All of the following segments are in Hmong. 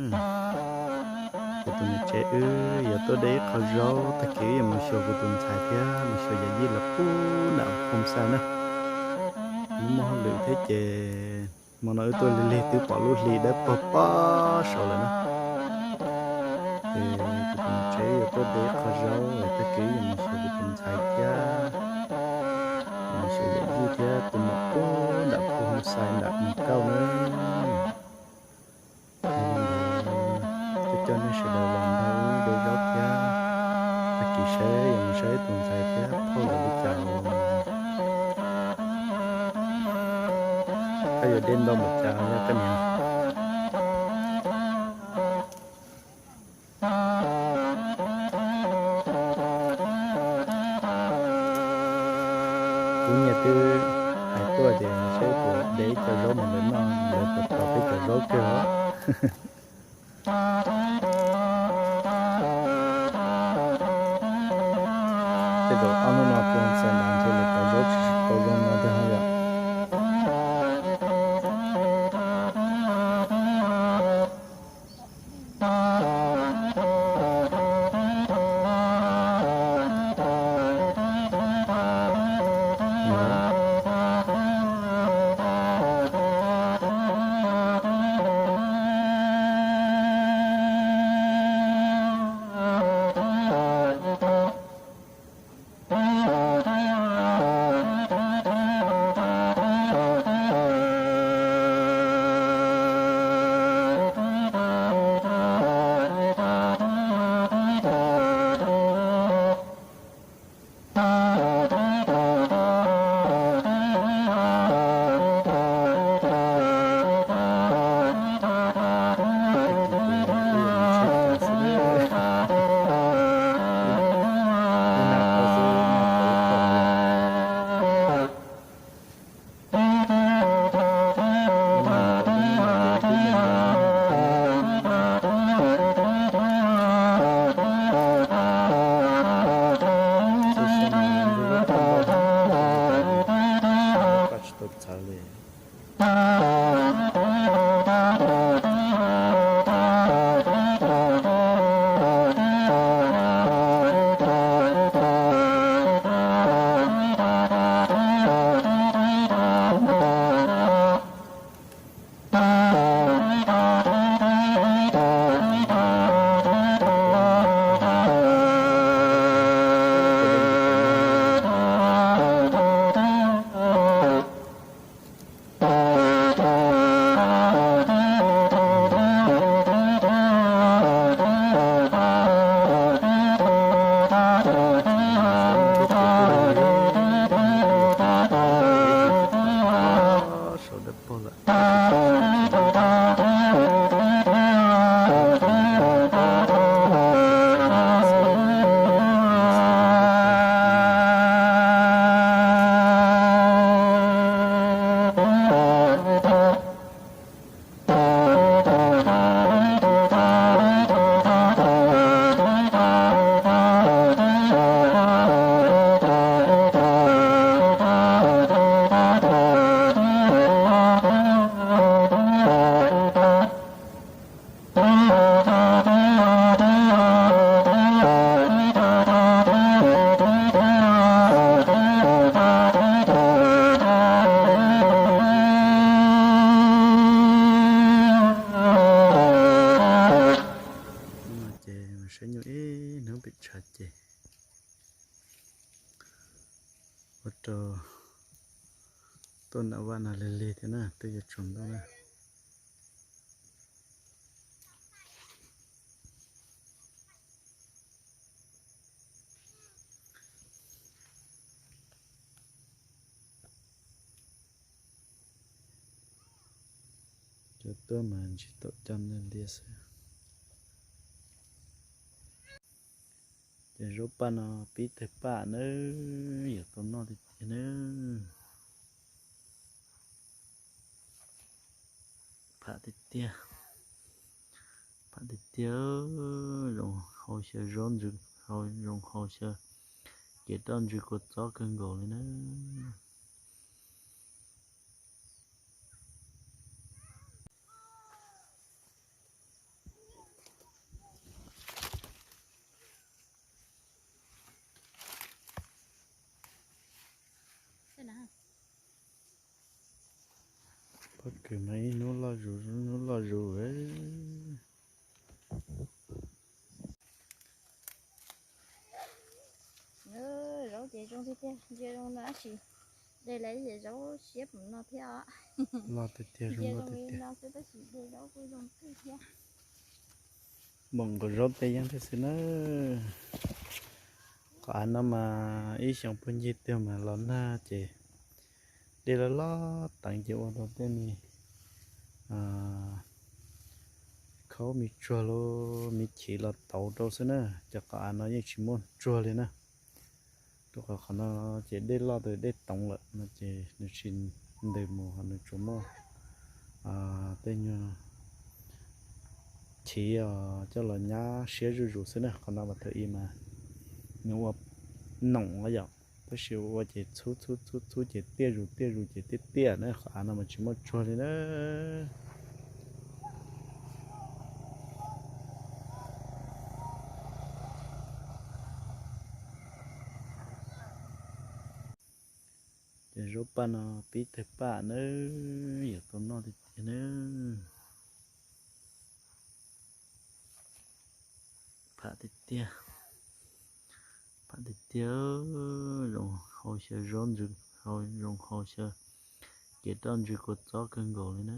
Kuv tus niam tsev wb yuav tuaj de ib qho zaub, tag kis wb yuav mus xyuas kuv tus ntxhais thiab mus xyuas yawm yij lawv pub nram home xai na. Muaj hauj lwm thiab ces hmo no wb tuaj lig lig twb pom lub hli dawb paug pob saud lawm na. Ces kuv tus niam tsev wb yuav tuaj de ib qho zaub, tag kis wb yuav mus xyuas kuv tus ntxhais thiab mus xyuas yawm yij thiab tus muam pub nram home xai nram Mus Kauj na. Coj coj nej sawv daws los nrog wb de zaub thiab, tag kis saib yuav mus saib tus ntxhais thiab phauj lawv li cas. Koj yuav de ntau npaum cas yog koj niam? Kuv niam twb hais tuaj tias saib puas de ib co zaub mus ntawd noj, ntawd puas tau peb cov zaub kawg os. Tej zaum ob hnub no kuv xav nrad ntshe lawv cov zaub tsis tau zoo no tiag yom. Tsis tau txhawv li. Saum dawb paug lawm. Ces saib nyuj ib hnub pem tshav ces ua rau tuaj nram vaj no lig lig thiab na, twb yuav tsaus ntuj na. Cov tuaj mas ntsib tau cov ntiag ntiag xwb. Cov zaub paj no pib tawg paj nawb, yuav tau noj tiag tiag nawb. Pham tiag tiag, pham tiag tiag, zoo haus xyaw zaub ntsws, zoo haus xyaw kev roj ntsws kua txob kawg nkaus li na. Kwv mas ib hnub loj zus ib hnub loj zus. Zaub ces zoo tiag tiag, ntsia zoo no tab sis de lawm ces zaub siab pum no thiab os. Loj tiag tiag, zoo nkauj tiag tiag. Npaum nkaus zaub tej yeeb thiab xwb na. Qhov av no mas ib xyoo puag ncig twg mas los nag ces dej loj loj teev ces ua rau tej me khaub me tsuag los me chiv los tauv rau xwb na. Cov qhov av no yeej tsis muaj tsuag li na. Rau qhov qhov no ces dej loj tas dej toov lawm no ces nws tsis ntws mus, nws tsuas muaj tej nyuag chiv coj los nyab siab zuj zus xwb na. Qhov no mas thaum ub mas nws ua noom yom, tab sis ua ces txhub txhub txhub txhub ces tiaj zus tiaj zus ces tiaj tiaj na. Qhov av no mas tsis muaj tsuag li na. Ces zaub paj no pib tawg paj nawb, yuav tau noj tiag tiag nawb. Pham tiag tiag, pham tiag tiag, zoo haus xyaw zaub ntsws, zoo haus xyaw kev roj ntsws kua txob kawg nkaus li na.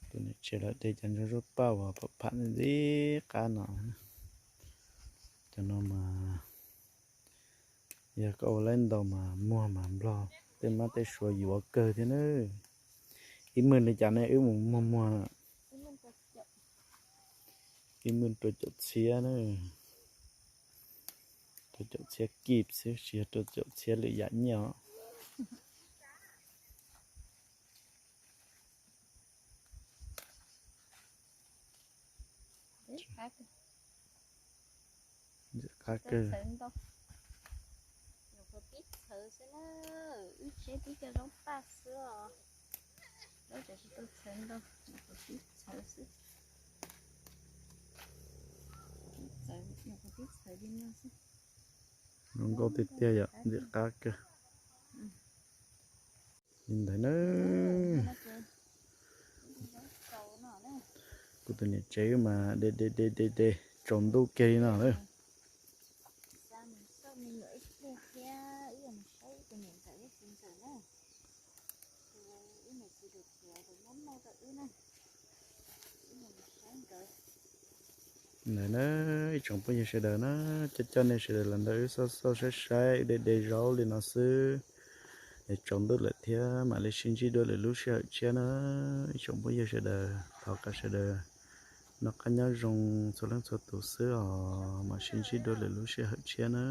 Tus niam tsev lawv de cov ntsoog zaub paj uas pham pham ntxim qab no. Cov no mas yog koj ua laib ntau mas muag mas nplog tej mab tej suav yuav kawg thiab na. Ib mwg li cas ne wb mus muag muag na? Ib mwg rau caum txhiab na. Rau caum txhiab kib xwb tsis yog rau caum txhiab lwm yam nyiaj os. Ntxim qab kawg. Nyuam qhuav pib txhawv xwb na, wb tsheb tib co zaub paj xwb os. Zaub tseem tsis tau txhawv ntau, nyuam qhuav pib txhawv xwb. Nyuam qhuav pib txhawv li no xwb. Zoo nkauj tiag tiag yom, ntxim qab kawg. Li ntawd na. Kuv tus niam tsev mas de de de de de tsaus ntuj kiag li no lawm. Ntawd na, ib tsoom phooj ywg sawv daws na, coj coj nej sawv daws los nrog wb xauj xauj saib saib wb de de zaub li no xwb. Es tsaus ntuj lawm thiab mam li sib ntsib dua lwm lub sij hawm tshiab na. Ib tsoom phooj ywg sawv daws, thov kom sawv daws noj qab nyob zoo txhua leej txhua tus xwb os, mam sib ntsib dua lwm lub sij hawm tshiab na.